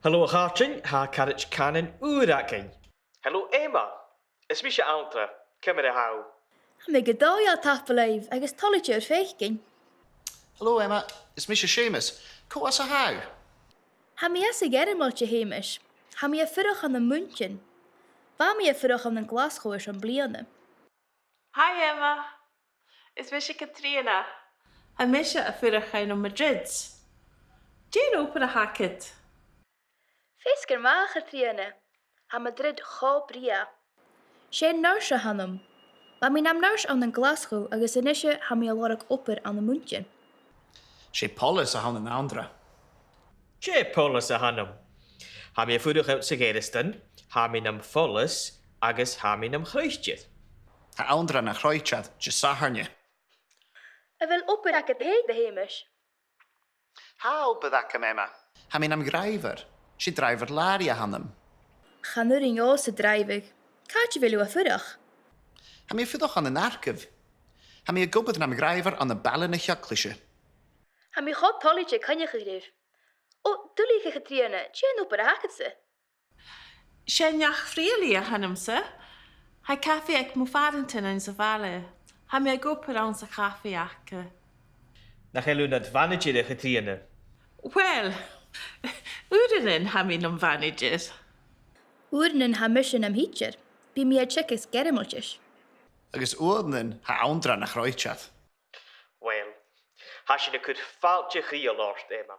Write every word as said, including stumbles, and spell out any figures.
Hello, a chàirdean, tha caraid cànain ùr againn. Hello, Emma. Is mise Andra. Ciamar a tha thu? Tha mi gu dòigheil, tapadh leibh, agus toilichte ur faicinn. Hello, Emma. Is mise Seumas. Cò às a tha thu? Tha mi às a' Ghearmailt, a Sheumais. Tha mi a' fuireach ann am Munchen. Bha mi a' fuireach ann an Glaschu airson bliadhna. Hi, Emma. Is mise Catrìona. Tha mise a' fuireach ann am Madrid. Dè an obair a th' agad? Feasgar math, a Chatrìona. Tha Madrid cho brèagha. 'S e nurs a th' annam. Bha mi nam nurs ann an Glaschu agus a-nise tha mi a' lorg obair ann am Munchen. 'S e Poileas a th' ann an Andra. 'S e Poileas a th' annam. Tha mi a' fuireach anns a' Ghearasdan, tha mi nam Phoileas agus tha mi nam Chroitear. Tha Andra na Croitear Disathairne. A bheil obair agad fhèin, a Sheumais? Tha obair agam, Emma. Tha mi nam dhràibhear. 'S e dràibhear làraidh a th' annam. Chan urrainn dhòmhsa dràibheadh. Càit a bheil thu a' fuireach? Tha mi a' fuireach ann an Arcaibh. Tha mi ag obair nam dhràibhear ann am Baile na h-Eaglaise. Tha mi cho toilichte coinneachadh ribh. Ò, duilich, a Chatrìona, dè an obair a th' agadsa? 'S e neach-frithealaidh a th' annamsa. Tha cafaidh aig mo phàrantan anns a' bhaile. Tha mi ag obair anns a' chafaidh aca. Nach eil thu nad mhanaidsear, a Chatrìona? Uill, uaireannan tha mi nam mhanaidsear. Uaireannan tha mise nam thidsear. Bidh mi a' teagasg Gearmailtis. Agus uaireannan tha Andra na Croitear. Uill, tha sinn a' cur fàilte chridheil ort, Emma.